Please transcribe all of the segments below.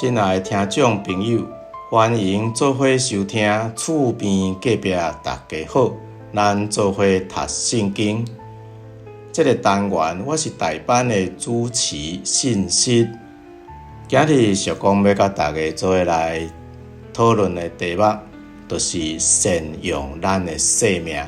親愛的聽眾朋友，歡迎做伙收聽厝邊隔壁大家好，咱做伙讀聖經。這个單元我是代班的主持信息。今日小講欲佮大家做伙來討論的題目，就是善用咱的生命。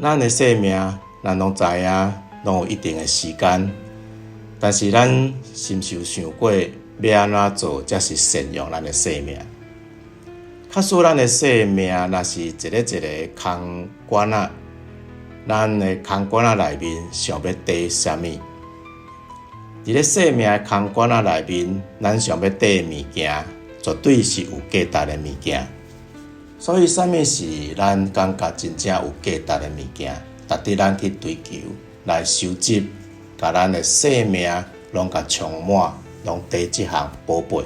咱的生命，咱攏知影，攏有一定的時間。但是咱是毋是有想過，欲按怎做才是善用咱的生命？假使咱的生命若是一个一个空罐仔，咱的空罐仔內面想欲綴啥物？佇咧生命的空罐仔內面，咱想欲綴的物件，絕對是有價值的物件。所以，啥物是咱感覺真正有價值的物件，值得咱去追求、來收集，共咱的生命攏共充滿，攏綴這項寶貝。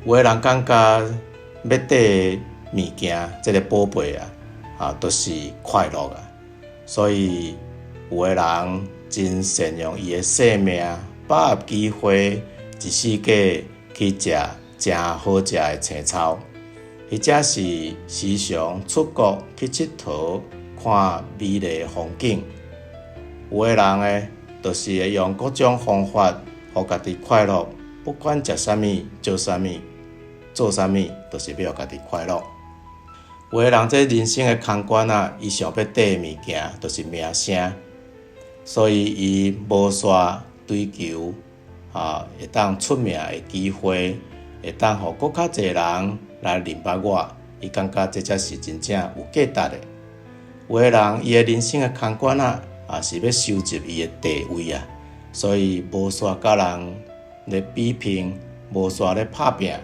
有的人感覺欲綴的物件，這个寶貝啊，啊，就是快樂啊。所以，有的人真善用伊的生命，把握機會，一四季去食誠好食的青草，或者是時常出國去𨑨迌，看美麗的風景。有的人呢，就是會用各種方法，予家己快樂，不管食啥物、做啥物、做啥物，就是欲予家己快樂。有的人這人生的空罐仔，伊想欲綴的物件，就是名聲，所以伊無煞追求啊，會當出名的機會，會當予閣較濟人來認捌我，伊感覺這才是真正有價值的。有的人伊的人生的空罐仔，也是欲收集伊的地位啊，所以無煞佮人咧比拼，無煞咧拍拚，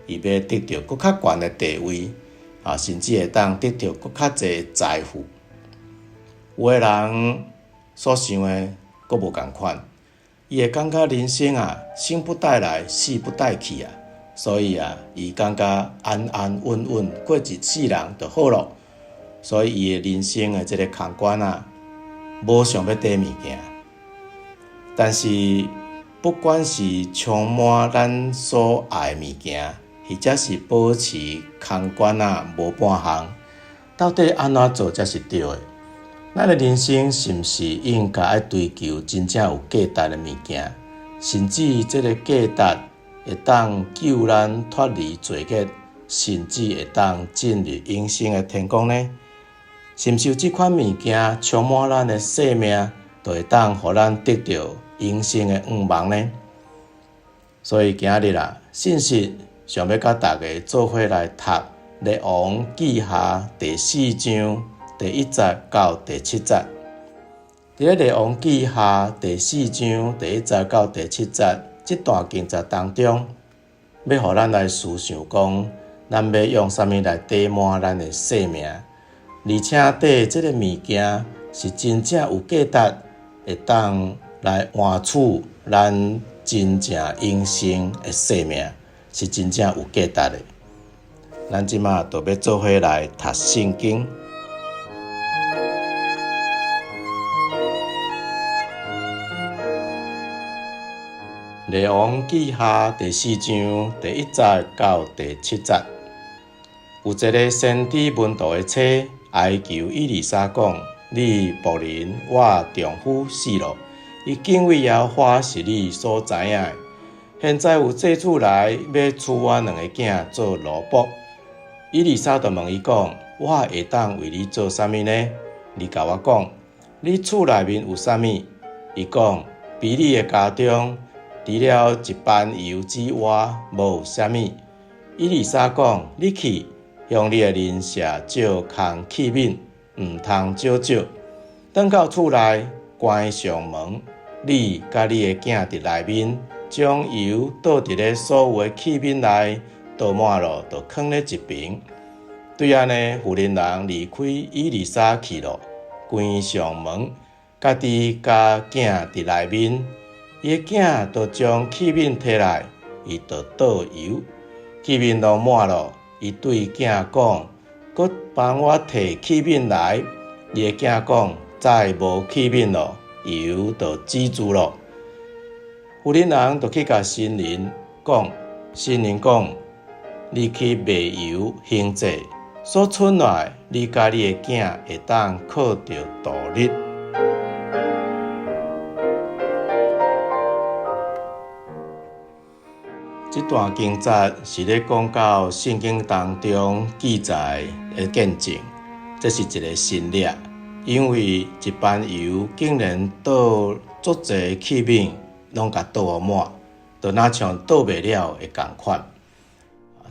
伊欲得著閣較懸的地位，啊，甚至會當得著閣較濟財富。有的人所想的閣無仝款，伊會感覺人生啊，生不帶來，死不帶去啊，所以啊，伊感覺安安穩穩過一世人就好囉。所以伊的人生的這个空罐仔，無想欲綴物件。但是不管是充滿咱所愛的物件，或者是保持空罐仔無半項，到底按怎做才是對的？咱的人生是毋是應該愛追求真正有價值的物件？甚至這个價值會當救咱脫離罪孽，甚至會當進入永生的天國呢？是毋是有這款物件充滿咱的生命，就會當予咱得著永生的願望呢？所以今日啊，信息想欲佮大家做伙來讀《列王紀下》第四章第一節到第七節。佇咧《列王紀下》第四章第一節到第七節這段經節當中，欲予咱來思想講，咱欲用啥物來綴滿咱的生命，而且綴這个物件是真正有價值，會當來換取咱真正永生的生命，是真正有價值的。咱這馬就欲做伙來讀聖經。列王紀下第四章第一節到第七節，有一个先知門徒的妻哀求以利沙講：你僕人我丈夫死了，伊敬畏耶和華是你所知影的。現在有債主來欲娶我兩个囝做奴僕。以利沙就問伊講：我會當為你做啥物呢？你共我講，你厝內面有啥物？伊講：比你的家中，除了一班油之外，無有啥物。以利沙講：你去向你的鄰舍借空器皿，毋通少借。轉到厝內，關上門，你佮你的囝佇內面，將油倒佇咧所有的器皿內，倒滿了，就囥咧一邊。對按呢，婦人人離開以利沙去了，關上門，家己佮囝佇內面。伊的囝就將器皿提來，伊就倒油，器皿攏滿了。伊對囝講：閣幫我提器皿來。伊的囝講：再無器皿了，油就止住了。婦人人就去共新人講，新人講：你去賣油還債，所剩落來，你佮你的囝會當靠著度日。這段經節是咧講到聖經當中記載的見證，這是一個神蹟，因為一班油竟然倒足濟器皿，攏共倒滿，就若像倒袂了的仝款。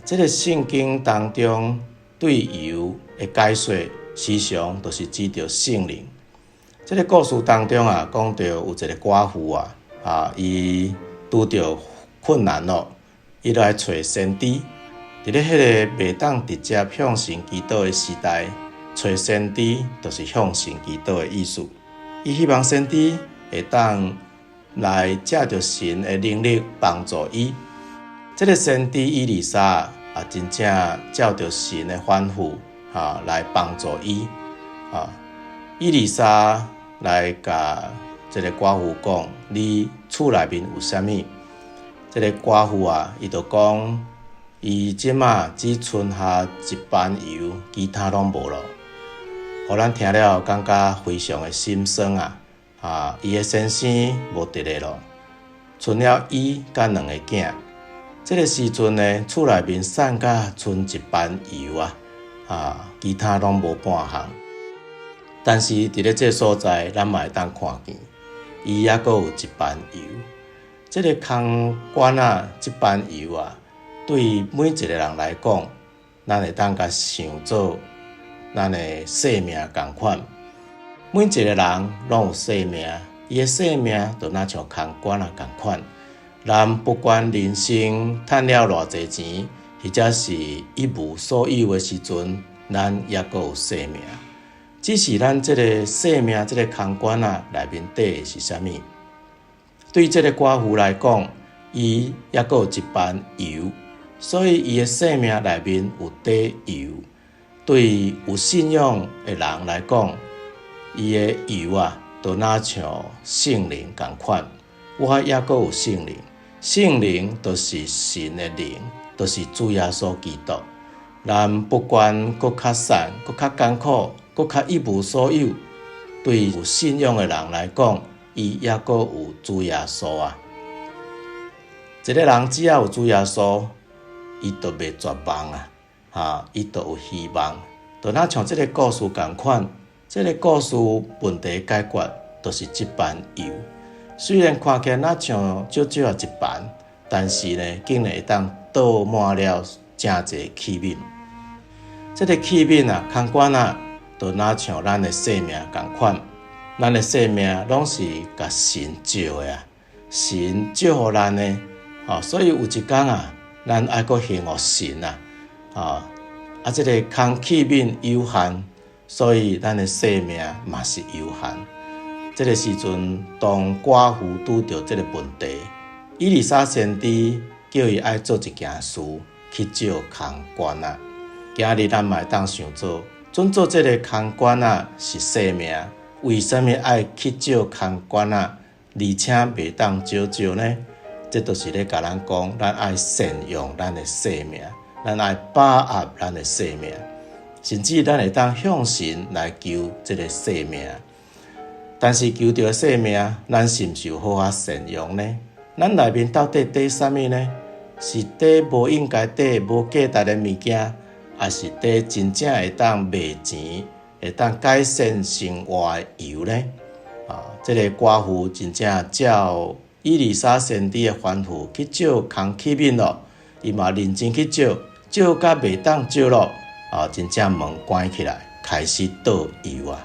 這個聖經當中對油的解說，時常都是指著聖靈。這個故事當中啊，講著有一個寡婦啊，啊，伊拄著困難咯。伊來揣先知，佇咧彼个袂當直接向神祈禱的時代，揣先知就是向神祈禱的意思。伊希望先知會當來藉著神的能力幫助伊。這个先知以利沙啊，真正照著神的吩咐啊來幫助伊。啊，以利沙來共這个寡婦講：你厝內面有啥物？這个寡婦啊，伊就講，伊這馬只剩下一班油，其他攏無咯。予咱聽了，感覺非常的心酸啊！啊，伊的先生無佇咧咯，剩了伊佮兩個囝。這个時陣呢，厝內面散甲剩一班油啊，啊，其他攏無半項。但是佇咧這个所在，咱嘛會當看見，伊猶閣有一班油。這个空罐仔，這班油啊，對每一個人來講，咱會當共想做咱的生命仝款。每一個人攏有生命，伊的生命就若像空罐仔仝款。咱不管人生趁了偌濟錢，或者是一無所有的時陣，咱猶閣有生命。只是咱這个生命，這个空罐仔內面底的是啥物？對這个寡婦來講，伊猶閣有一班油，所以伊的生命內面有底油。對有信仰的人來講，伊的油啊，就若像聖靈仝款。我猶閣有聖靈，聖靈就是神的靈，就是主耶穌基督。咱不管閣較散、閣較艱苦、閣較一無所有，對有信仰的人來講，伊猶閣有主耶穌啊！一個人只要有主耶穌，伊就袂絕望啊！哈，伊就有希望。就若像這个故事仝款，這个故事問題解決，就是這班油。雖然看起來若像少少仔一班，但是呢，竟然會當倒滿了誠濟器皿。這个器皿啊，空罐仔，就若像咱的生命仝款。咱的生命攏是共神借的啊，神借予咱的，吼，所以有一工啊，咱愛閣還予神啊，啊，這个空器皿有限，所以咱的生命嘛是有限。這个時陣，當寡婦拄著這个問題，以利沙先知叫伊愛做一件事，去借空罐仔。今日咱嘛會當想做，準做這个空罐仔是生命。為啥物愛去借空罐仔，而且袂當少借呢？這就是咧共咱講，咱愛善用咱的生命，咱愛把握咱的生命，甚至咱會當向神來求這个生命。但是求著生命，咱是毋是有好好善用呢？咱內面到底底啥物呢？是底無應該底、無價值的物件，抑是底真正會當賣錢？會當改善生活的油呢？啊，這个寡婦真正照以利沙先知的吩咐去借空器皿咯，伊嘛認真去借，借甲袂當借咯，啊，真正門關起來，開始倒油啊！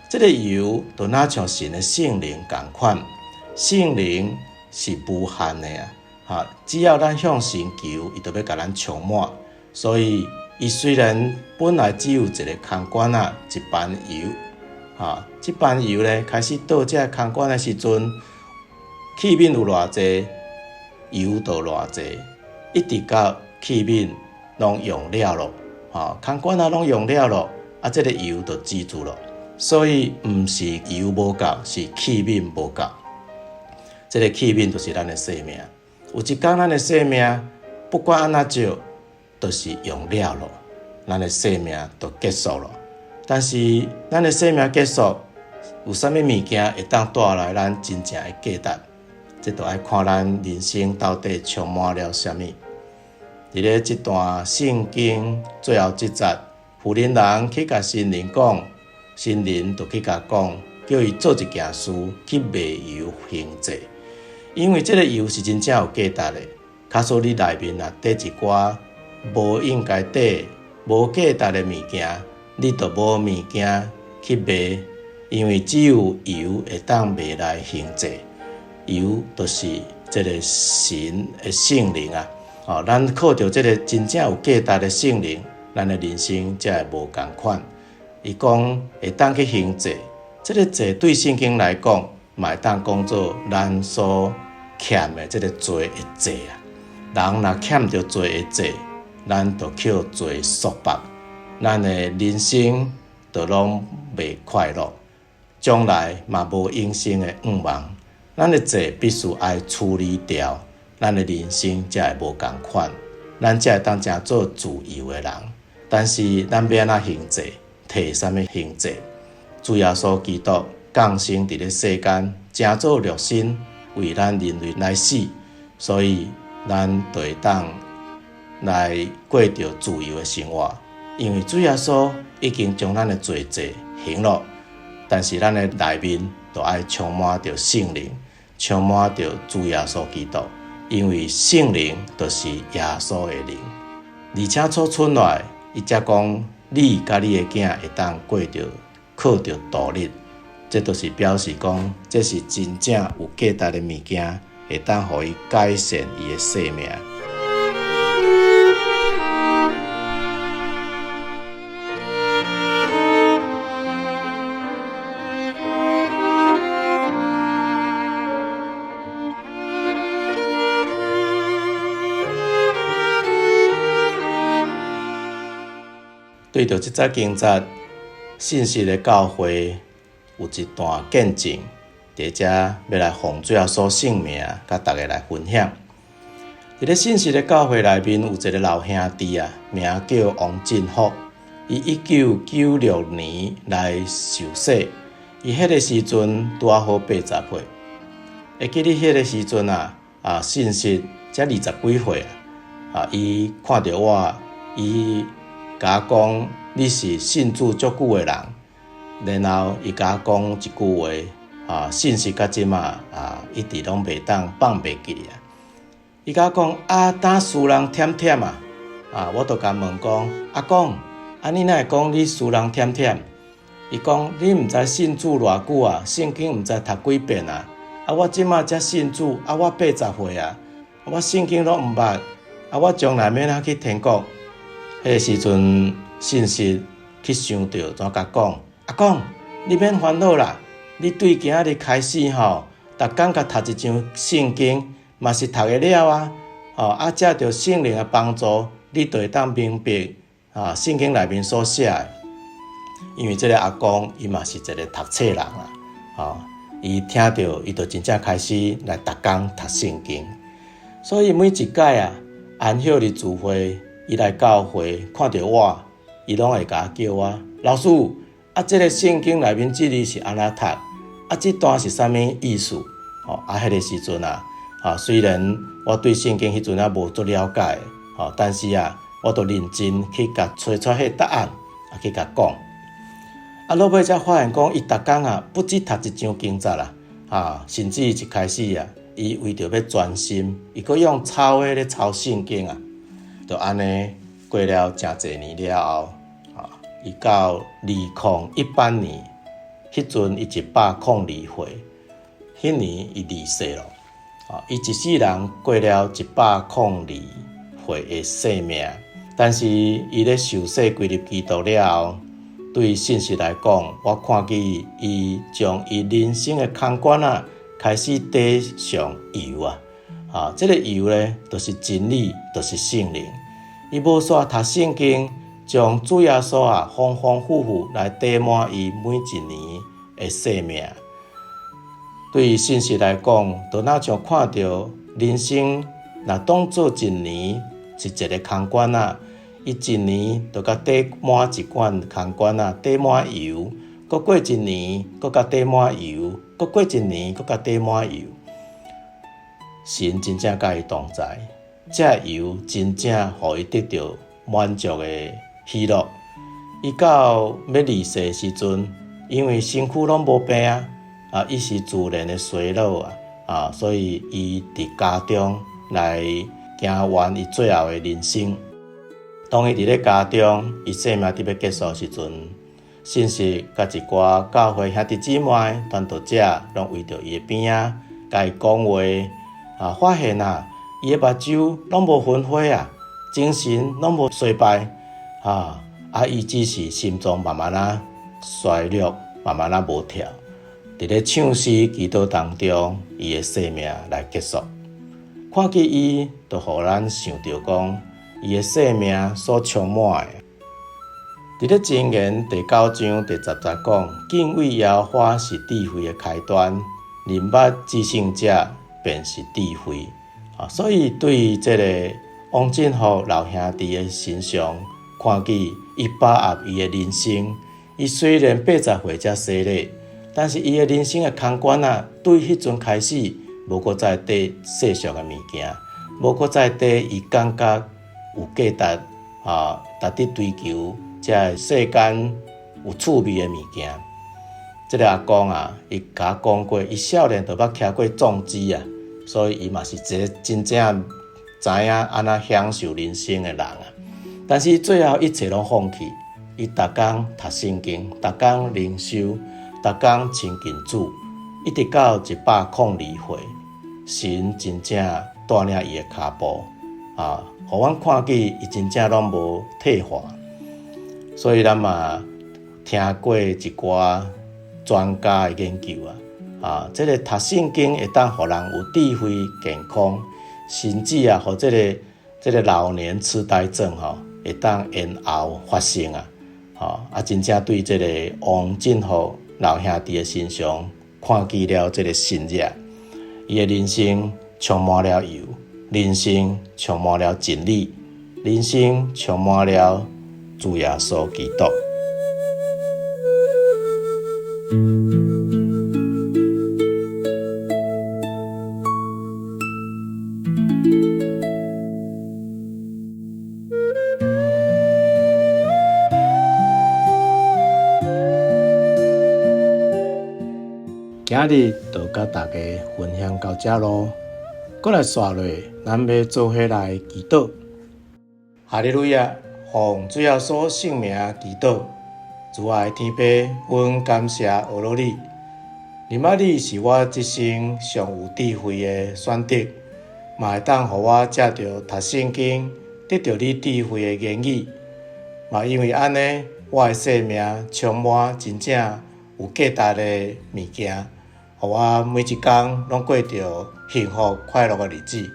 這个油就若像神的聖靈仝款，聖靈是無限的啊！哈，只要咱向神求，伊就欲共咱充滿，所以。伊雖然本來只有一个空罐仔，一班油，哈，這班油呢，開始倒這个空罐的時陣，器皿有偌濟，油就偌濟，一直到器皿攏用了咯，哈，空罐仔攏用了咯，啊，這个油就止住咯。所以毋是油無夠，是器皿無夠。這个器皿就是咱的生命。有一工咱的生命不管按怎少，就是用了咯，咱的生命就結束咯。但是咱的生命結束，有啥物物件會當帶來咱真正的價值？這就愛看咱人生到底充滿了啥物。佇咧這段聖經最後這節，婦人人去共新人講，新人就去共講，叫伊做一件事去賣油還債，因為這个油是真正有價值的。假使你內面若綴一寡無應該綴、無價值的物件，你就無物件去賣，因為只有油會當賣來還債。油就是這个神的聖靈啊！哦，咱靠著這个真正有價值的聖靈，咱的人生才會無仝款。伊講會當去還債，這个債對聖經來講，嘛會當講做咱所欠的這个罪的債啊。人若欠著罪的債，咱就予罪束縛，咱的人生就攏袂快樂，將來嘛無永生的願望。咱的債必須愛處理掉，咱的人生才會無仝款，咱才會當成做自由的人。但是咱欲按怎還債？提啥物還債？主耶穌基督降生佇咧世間，成做肉身，為咱人類來死，所以咱就會當來過著自由的生活。因為主耶穌已經將咱的罪債還了，但是咱的內面就愛充滿著聖靈，充滿著主耶穌基督，因為聖靈就是耶穌的靈。而且儲存落來，伊才講你佮你的囝會當過著靠著獨立，這就是表示講，這是真正有價值的物件，會當予伊改善伊的生命。對著這節經節，信實的教會有一段見證，佇遮欲來奉主耶穌聖名，佮大家來分享。佇咧信實的教會內面，有一个老兄弟啊，名叫王振福。伊1996年來受洗，伊彼个時陣拄仔好80歲。會記得彼个時陣啊，信實才20幾歲啊，伊看著我，伊共我講，你是信主足久的人，然後伊共我講一句話，信實到這馬啊，一直攏袂當放袂記啊。伊共我講啊，當輸人忝忝啊，我就共問講，阿公，你哪會講你輸人忝忝？伊講你毋知信主偌久啊，聖經毋知讀幾遍啊，我這馬才信主，我80歲啊，我聖經攏毋捌，我將來欲按怎去天國？彼个時陣，信實去想著怎共講？阿公，你免煩惱啦，你對今仔日開始吼，逐工共讀一章聖經，嘛是讀會了啊。借著聖靈的幫助，你就會當明白聖經內面所寫的。因為這个阿公，伊嘛是一个讀冊人啦，伊聽著，伊就真正開始來逐工讀聖經。所以每一擺啊，安息日聚會，伊來教會看著我，伊攏會共我叫我老師。這个聖經內面這字是按怎讀？這段是啥物意思？彼个時陣啊，雖然我對聖經彼陣也無足了解，但是啊，我都認真去共揣出彼个答案，去共講。落尾才發現講，伊逐工啊，不止讀一章經節啦，甚至一開始啊，伊為著欲專心，伊閣用抄的咧抄聖經啊，就按呢過了誠濟年了後，伊到2018年，彼陣伊102歲，彼年伊離世咯。伊一世人過了102歲的生命，但是伊咧受洗歸入基督了後，對信實來講，我看見伊將伊人生的空罐仔開始滴上油啊！這个油呢，就是真理，就是聖靈。伊無煞讀聖經，將主耶穌啊，豐豐富富來填滿伊每一年的生命。對於信實來講，就若像看著人生，若當做一年是一个空罐仔，伊一年就共貯滿一罐空罐仔，貯滿油，閣過一年，閣共貯滿油，閣過一年，閣共貯滿油。神真正佮伊同在，這油真正予伊得著滿足的喜樂。伊到欲離世的時陣，因為身軀攏無病啊，啊，伊是自然的衰老啊，啊，所以伊佇家中來行完伊最後的人生。當伊佇咧家中，伊生命佇欲結束的時陣，信實佮一寡教會兄弟姊妹、傳道者，攏圍著伊的邊仔，共伊講話，啊，發現啊，伊的目睭攏無昏花啊，精神攏無衰敗，啊，啊，伊只是心臟慢慢仔衰弱，慢慢仔無跳。佇咧唱詩祈禱當中，伊的生命來結束。看見伊，就予咱想著講，伊的生命所充滿的。佇咧箴言第九章第十節講，敬畏耶和華是智慧的開端，認捌至聖者便是智慧。啊，所以對這个王振福老兄弟的身上，看見伊把握伊的人生。伊雖然八十歲才洗禮，但是伊的人生的空罐仔，對彼陣開始，無閣再綴世上的物件，無閣再綴伊感覺有價值啊，值得追求這世間有趣味的物件。這个阿公啊，伊共我講過，伊少年就捌騎過重機啊，所以伊嘛是一个真正知影按怎享受人生的人啊。但是最後一切攏放棄，伊逐工讀聖經，逐工靈修，逐工親近主，一直到102歲，神真正帶領伊的跤步啊，予阮看見伊真正攏無退化。所以咱嘛聽過一寡專家的研究啊，啊，這个讀聖經會當予人有智慧、健康，甚至啊，予這个老年痴呆症吼，會當延後發生啊，吼啊，真正對這个王振福老兄弟的身上看見了這个神跡，伊的人生充滿了油，人生充滿了真理，人生充滿了主耶穌基督。今日就佮大家分享到這囉，閣來紲落，咱欲做伙來祈禱。哈利路亞，奉主耶穌聖名祈禱，慈愛天父，阮感謝阿羅你，認捌你是我這生上有智慧的選擇，嘛會當予我藉著讀聖經，得著你智慧的言語，嘛因為按呢，我的生命充滿真正有價值的物件。予我每一工攏過著幸福快樂的日子。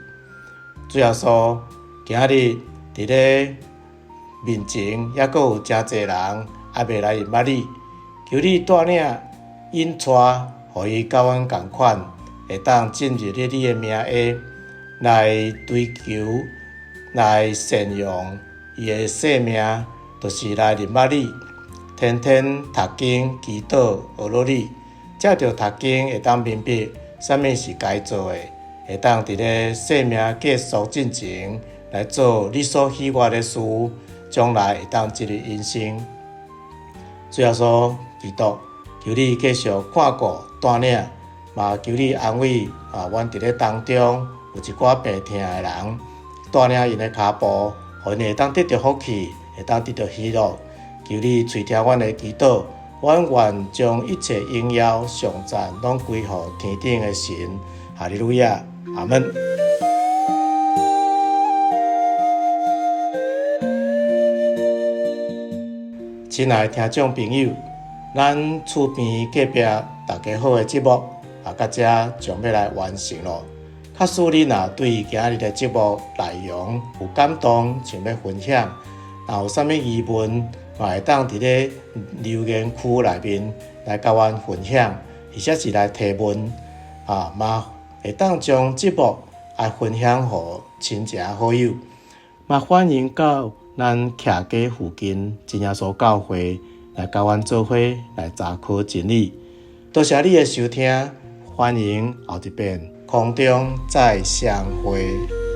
主耶穌，今日佇咧面前，猶閣有誠濟人猶未來認捌你，求你帶領引帶，予伊佮阮仝款，會當進入你的名下來追求、來善用伊的生命，就是來認捌你，天天讀經、祈禱、學落你。藉著讀經會當明白啥物是該做的，會當佇咧生命結束進前來做你所喜悅的事，將來會當進入永生。主耶穌基督，求你繼續看顧帶領，嘛求你安慰啊！阮佇咧當中有一寡病疼的人，帶領𪜶的跤步，予𪜶會當得著福氣，會當得著喜樂。求你垂聽阮的祈禱。阮願將一切榮耀、頌讚，攏歸予天頂的神。哈利路亞，阿們。親愛的聽眾朋友，咱厝邊隔壁大家好的節目啊，到這將欲來完成囉。假使你若對今日的節目內容有感動，想欲分享，若有啥物疑問，嘛會當佇咧留言區內面來佮阮分享，或者是來提問。啊，嘛會當將節目來分享予親戚好友，嘛歡迎到咱徛家附近真耶穌教會來佮阮做伙來查考真理。多謝你的收聽，歡迎後一遍空中再相會。